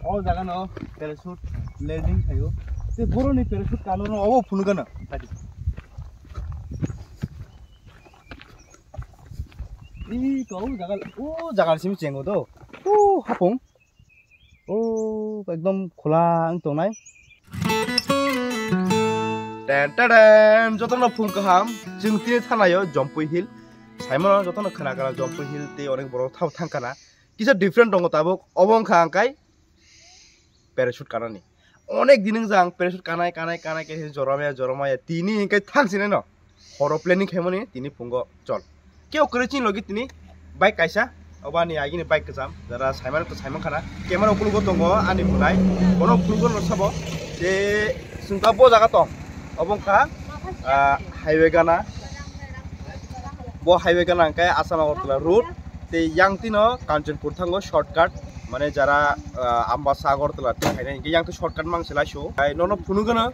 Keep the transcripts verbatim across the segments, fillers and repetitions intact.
O jaga no parachute landing khayo. Te boro ni parachute kano no obo phunu gana. I ko o jaga, o jaga simi chengo do. O hapung. O ekdom khula ang tongnai. Ten ten ten, jotono phung kaham. Chwng tini thanayo Jampui Hill. Saimano jotono khana kana Jampui Hill tei onek borok thao thang kana. Kisa different tongo tabuk. Obo wngkha ang kai parachute kanani. Onek din wngjak ang parachute kanai, kanai, kanai, kanai, joromaya, joromaya. Tini hingke thang sinai no. Horo planning khaimani, tini phungo chol. Keo kwrwi chini logi tini bike kaisa. Obo ani agini bike kwcham. Jara saiman, saiman khana. Camera ukulugo tongo ani bunai. Bono ukulugo no sabo. Te sungka bo jaga tong. Obo wngkha, ah, highway gana. Bo highway gana hingke Assam Agartala road. Tei yang tino Kanchanpur thango shortcut, mane jara, ah, Ambasa Agartala tei khainai hingke yang to shortcut mang se laisu. Ai nono phunuk gana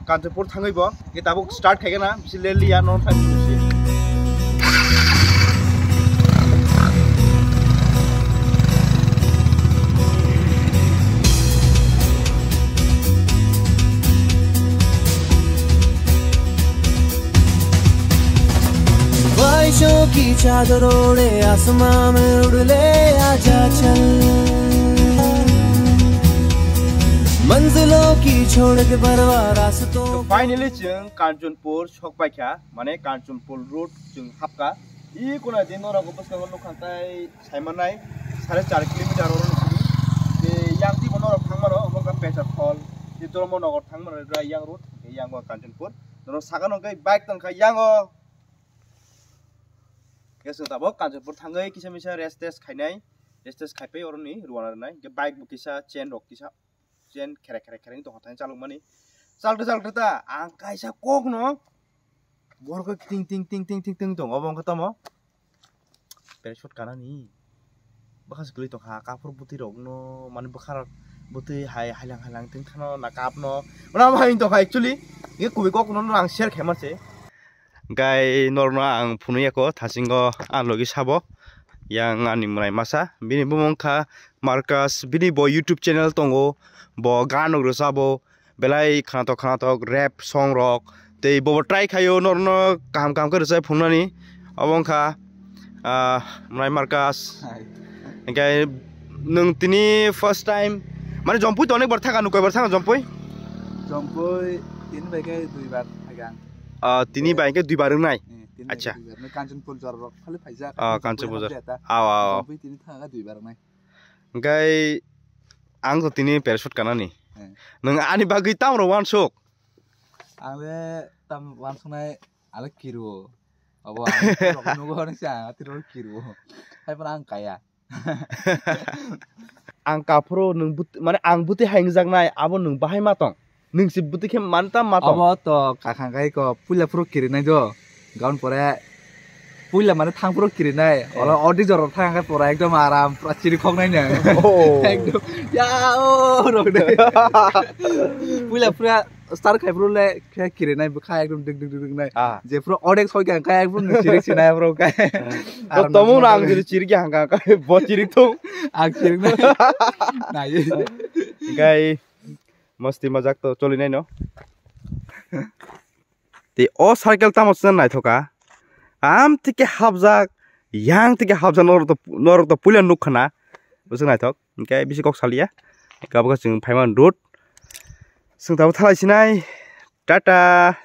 Kanchanpur thangwi bo, hingke tabuk start khaigana, bisi leliya nono thang phunuk se. बारिशों की चादर ओढ़े आसमां में उड़ ले आजा चल मंजिलों की छोड़ के परवाह रास्तों Finally, chwng Kanchanpur sokpaikha, mane Kanchanpur road chwng hapkha. I kuna din norok bwskango nukha tai saimanai sare char kilometer oro nukha. Te yang twi bo norok thangmano, omo kha Pecharthal, te Dharmanagar thangmano, yang road, yang bo Kanchanpur. Norok sakano khe bike tongkha yango. Yes, tabok Kanchanpur thangwi kisa misa rest test khainai, rest test khaipai oroni ruana rwnai. Hingke bike bo kisa chain rok kisa, chain khere khere khere tongkha thani chalokmani. Chalta chalta ta ang kaisa kokno borok ting ting ting ting ting ting tong obo wngkha tamo. Parachute kanani. Bwkha se kwlwi tongkha, kaphuru bwtwi rokno, mani bwkha rok bwtwi hai hailang hailang tongthano na kapno. Mano hai tongkha actually. Nge kubui kokno no ang share khaima se. Gai norno ang phunuyako thasingo ang logi sabo. Yang ani mwrai masa. Bini bumung kha Marcus, bini bo YouTube channel tongo. Bo gan rok rwchabo. Belai khanatok khanatok rap song rok tei bobo try khaio norno kaham kaham khe rwchai phunuknani. Obo wngkha, ah, Mwnai Marcus. Hai. Hingke nwng tini first time, mane Jampui to onek bar thaka, nwng koi bar thaka Jampui? Jampui tini bai khe dui bar thaka. Ah, tini bai khe dui bar wngnai? Eh, tini bai Acha. Dui bar. Nwng Kanchanpur jora rok khali phaijak. Ah, Kanchanpur jora. Aw, aw, aw. Jampui tini thaka dui bar wngnai. Hingke ang to tini parachute kanani. Eh. Nwng ani bagwi tamo rw wansuk? Ang le tam wansuknai, ang le kiru. Abo ang rok nugo nang sa, ang tiro kiru. Hai pano ang kaya. Ang kaphuru nwng but-, mane ang bwtwi hai wngjaknai, abo nwng bahai ma tong? Nwng se bwtwi khe man tam ma tong? Obo to kakhang khai ko puila phuru kirinai do. Gaun pore puila mane thang phuru kirinai. Eh. Olo odi jor thang khai pora ekdom aram pura chiri khok nai nang. Oh. Ekdom ya o rok de. Puila pura star khai phuru le khe kirinai bwkha ekdom dik dik dik dik nai. Ah. Je phuru odek soi kha khai phuru chiri sinai phuru khai. To tomo na ang jiri chiri kha khai bo chiri thung. Ang chiri nai. Nai. Gai Masti majak to choli nai no. Te o cycle tamo se naithoka. Am tike hapjak, yang tike hapjak norok to, norok to puila nuk khana. Bwswk naithok. Hingke bisi kok salia. Hingke abo khe chwng phaimani road. Chwng tabuk thalai sinai. Tata.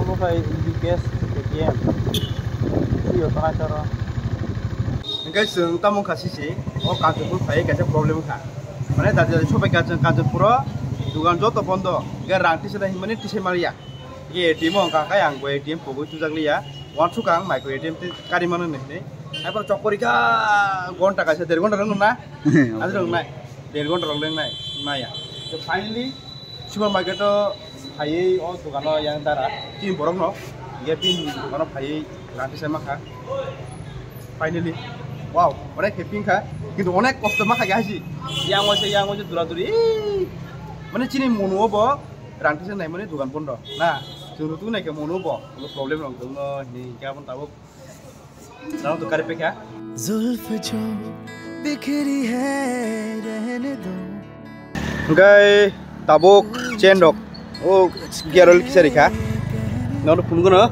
Omo khai B K S A T M. Iyo, tonai toro. Hingke chwng tamo wngkha sisi, o Kanchanpur phai kaisa problem wngkha. Mane dadi dadi sobai Kanchan-, Kanchanpuro dugan joto bondo, hingke rang tisana hinmani tisai maliya. Hingke A T M o wngkha khe ang bo A T M pogwi tujak liya. Wansuk ang mai ko A T M twi kari mano hinwi. Hai pore chokori kha gonta kaisa der gonta rwng na. Adi rwng nai. Der gonta rwng nai. Maya. To finally supermarket o phaiwi o dogano yang dara tin borok no. Hingke tin dogano phaiwi rang tisai makha. Finally. Wow, onek happy kha. Kintu onek kosto ma kha ya si. Yang waise, yang waise dura duri. Mane chini monu bo rang tisa nai mane dugan bondo. Na, chwng tu nai ke monu bo. Problem rong tong no ni kya bon tabuk. Nang tu kari pekha. जुल्फ जो बिखरी है रहने दो। Hingke tabuk chain rok o gear oil kisa rikha. Nono phunukgo no.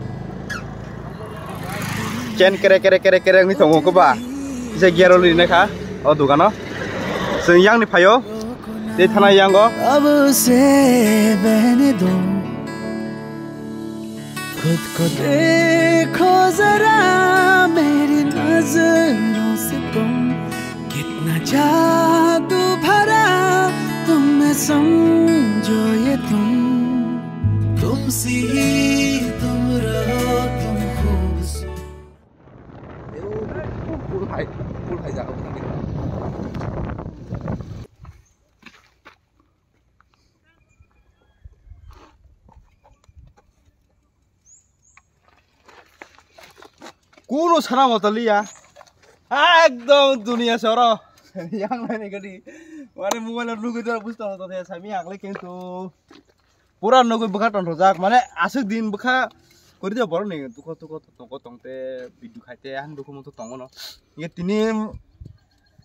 Chain kere kere kere kere wngwi tongo koba. Kisa gear oil rinai kha o dogano. Chwng yang ni phaio. Tei thana yango. अब उसे बहने दो। खुद को देखो जरा मेरी नजरों से तुम, कितना जादू भरा तुम में, समझो ये तुम, तुमसे ही तुम रहो तुम खूबसूरत। Kuno sana motoliya. Ekdom duniya soro. Yang lain gadi. Mane mobile nugui dora busto hoto the sami agle kintu. Pura nugui bwkha tong thojak. Mane aswk din bwkha kori de borok ni tuko tuko tuko tongte bidu khaite han dukhu mutu tongo no. Ye tini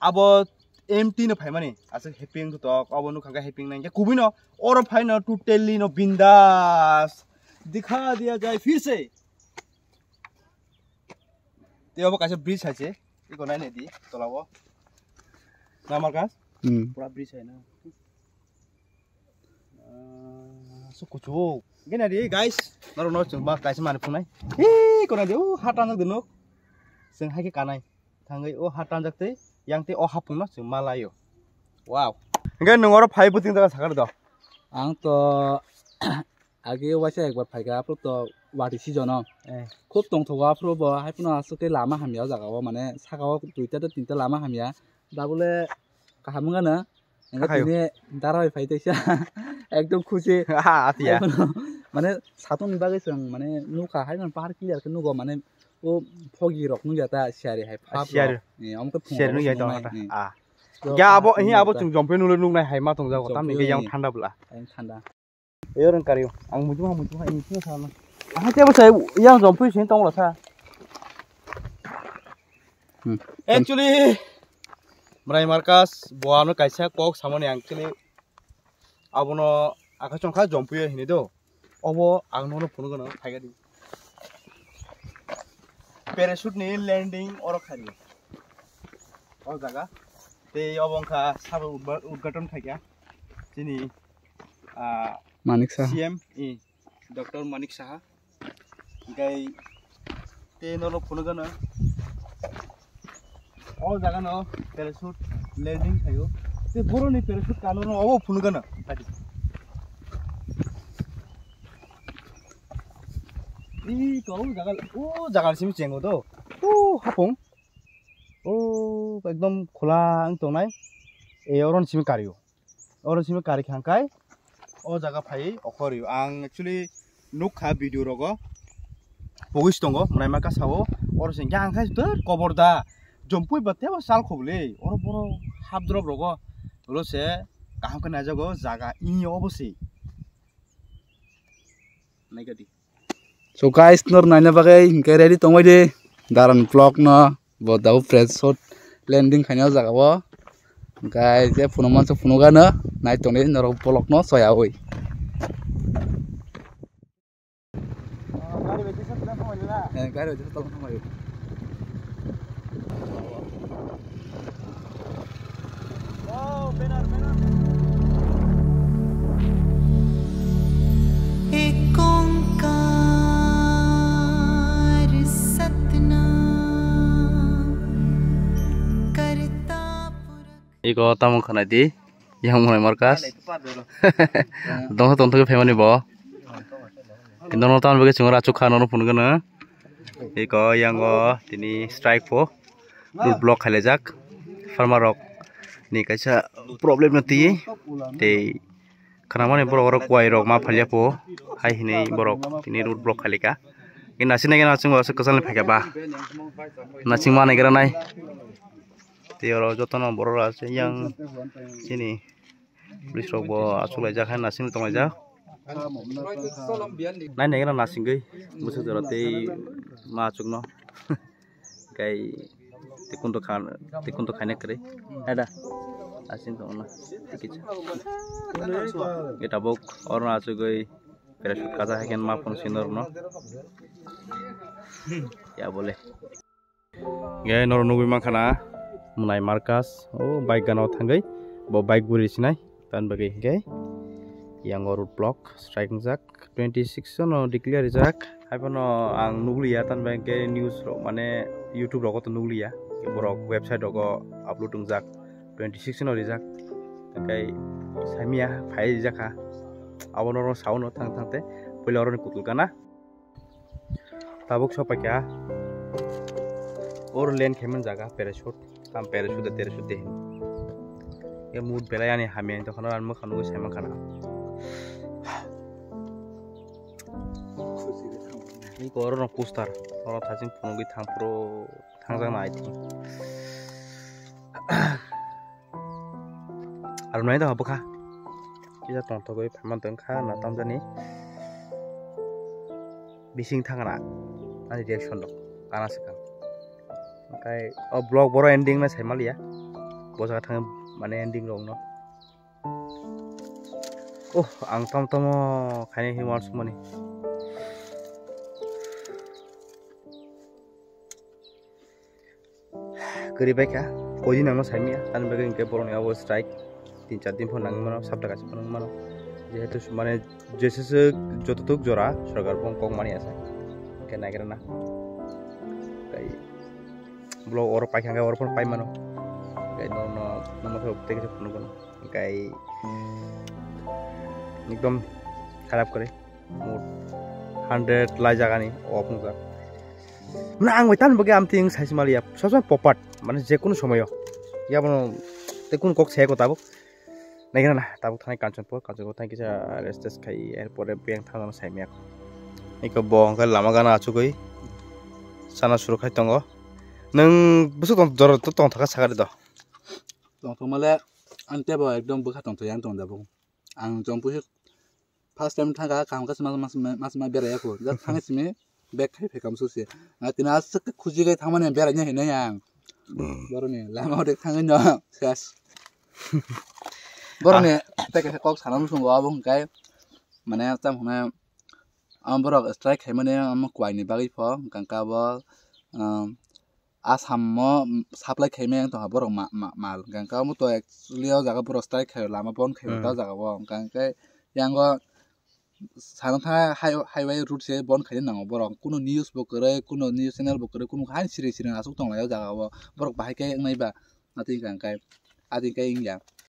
abo M T no phaimani aswk happy wngkha tok, obo nukha khe happy wngnai, hwnkhe kubui no oro phai no totally no bindas dikha diya jai phir se. Tei obo kaisa bridge hai se, eko nai nai di tola o. Na Marcus? Hmm. Pura bridge hai na. Ah, so kuchuk. Gena di guys, norok no chwng ba kaisa mani phunai. Hei, kona di, uh, hatan nok di nok. Chwng hai khe kanai. Thangwi o ha tanjak tei yang tei o hapung no chwng ma laio. Wow. Hingke nwng oro phai bwtwing jaga sakar do. Ang to age waisa ekbar phaikha, aphuru to wati season o. Eh. Khub tongthogo aphuru bo, hai phano aswk khe lama hamya o jaga o, mane saka o duita tei tinta lama hamya. Dabole kaham wngano. Hingke tini dara bai phai teisa ekdom khusi. Aha, atiya. Mane satung ni bagwi chwng mane nukha hai mane pahar clear khe nugo mane o phogi rok nukya ta siyari hai phap siyari. Rok. Eh, omo khe phungo siyari nukya ta. Ah. Ya abo, hi abo chwng jompe nule nuknai hai ma tongjago tamni khe yang thanda bwla. Yang thanda. Eyo rang kario. Ang muchung ha muchung ha ini sino sana. Aha tebo sai yang jompe sini tongla sa. Hmm. Actually, Brai Marcus, bo ano kaisa kok samani actually abono akha chongkha jompuyo hini do. Obo ang nono phunukgwno phaikha di. Parachute ni landing oro khaidi. O jaga. Tei obo wngkha sabo udba-, udghaton khaikha. Chini, ah, Manik Saha. C M, eh, Doctor Manik Saha. Hingke tei nono phunukgwno o jaga no parachute landing khaio. Tei boroni parachute kano no obo phunukgwno. Ih, to o jaga, o jaga simi chengo do. O hapung. O ekdom khula wng tongnai. E oron simi kario. Oro simi kari khangkai o jaga phai okhoryo. Ang actually nukha video rogo pogis tongo, mwnaima kasao. Oro se yang khai tor kobor da jompui ba tebo sal khobole. Oro boro hap drop rogo. Oro se kaham khe naijago jaga ini obo se. Naikadi. So guys, nor naina bagwi hinkhe ready tongbai di. Daran vlog no bo dao parachute landing khaina o jaga o. Guys, je phunuk mansa phunuk ano nai tongdi norok vlog no soya oi. Eh, gari bai tisa tila thangbai na. Eh, gari bai tisa tila thangbai. एक ओंकार सतनाम करता पुरख। Iko tamo khwnai di, yang mwnai Marcus. Dongsa tongthok khe phaimani bo. Kintu no tamo bagwi chwng rachuk kha, nono phunukgwno. Iko yango tini strike pho. Road block khailaijak. Farmer rok ni kaisa problem no twi. Tei khwnamani borok oro kuai rok ma phalya pho. Hai hinwi borok tini road block khailika. Nasing nai gana chwng aswk kwchangni phaikha ba. Nasing ma nai gra nai. Tei oro jotono borok rok aswk yang chini police rok bo achuk laijak hai nasing tong laijak. Nai nai gana nasingwi bwswk jora tei ma achukno kai tikundo khan tikundo khaina kwrwi haida asing tongna tikisa. Tabuk oro achugwi parachute kacha hai khe ma phone sinor no ya bole. Ge noro nugwi mankha na mwnai Marcus o bike gana o thangwi bo bike buri sinai tan bagwi hwnkhe yang o road block strike wngjak twenty six no declare rijak. Haiphano ang nugliya tan bagwi hwnkhe news rok mane YouTube rogo to nugliya borok website rogo upload wngjak twenty six no rijak hwnkhe saimya phai rijak kha abo norok sauno thang thang te puila oroni kutul gana. Tabuk sopaikha or lane khaimani jaga parachute tam parachute de terachute de hin. Ye mood belai ani hamya ni tokhono ani mwkhang nugwi saimankha na. Iko oro no poster oro thaching phunugwi thang phuru thangjak na I think. Alumni da bwkha kisa tongthogwi phaima tongkha na tamjani bising thangna ani reaction rok kana swkang. Hwnkhe o vlog boro ending na saimaliya bo jaga thang mane ending rok no. Oh ang tom tomo khaini hinwi uansukmani. Kwrwi bai kha koi din ang no saimaya ani bagwi hwnkhe borok ni abo strike tin char din phano nangwi mano sapta kaisa phano nangwi mano jehetu mane jesese jototuk jora sorkar bo kok mani asa hwnkhe naigra na tei block oro paikha hwnkhe oro phano pai mano tei norok no tei kisa phunukgo hwnkhe ekdom kharap kwrwi. Mood hundred lai jagani o phunukjak. Mane ang bai tamni bagwi amtwi wng saisi maliya, sob somoi popat, mane je kunu somoyo. Yabono tei kunu kok saya ko tabuk. Naikhe na, tabuk thanai Kanchanpur, Kanchanpur thang kisa rest test khai, er pore beng thang sai miya. Eko bo hwnkhe lama gana achugwi sana suru khai tongo. Nwng bwswk tong, jora tong thaka sakari do. Tong thok male, ang tebo ekdom bwkha tong thok yang tong da bo. Ang jong pusi first time thangkha, kaham khe sima, sima, sima, sima beraiya kho. Just thangwi simi back khai phaikha musu se. Nga tini aswk khe khuji khai thangmani beraina hinwi ang. Hmm. Boroni lama o dek thangwi no ses. Boroni Ah. tei kaisa kok sana musungo abo hwnkhe mane tam hwnai ang borok strike khaimani amo kwai ni bagwi pho hwnkhe bo, um, Assam o supply khaimai wng tongkha borok ma-, ma-, mal. Hwnkhe omo to actually o jaga borok strike khai lama bon khai Hmm. ta jaga o. Hwnkhe yango sana thang hai-, highway route se bon khai nango borok. Kuno news bo kwrwi, kuno news channel bo kwrwi, kuno hai siri siri aswk tonglai o jaga o. Borok bahai khe wngnai ba. Atwi hwnkhe, atwi hwnkhe wngya.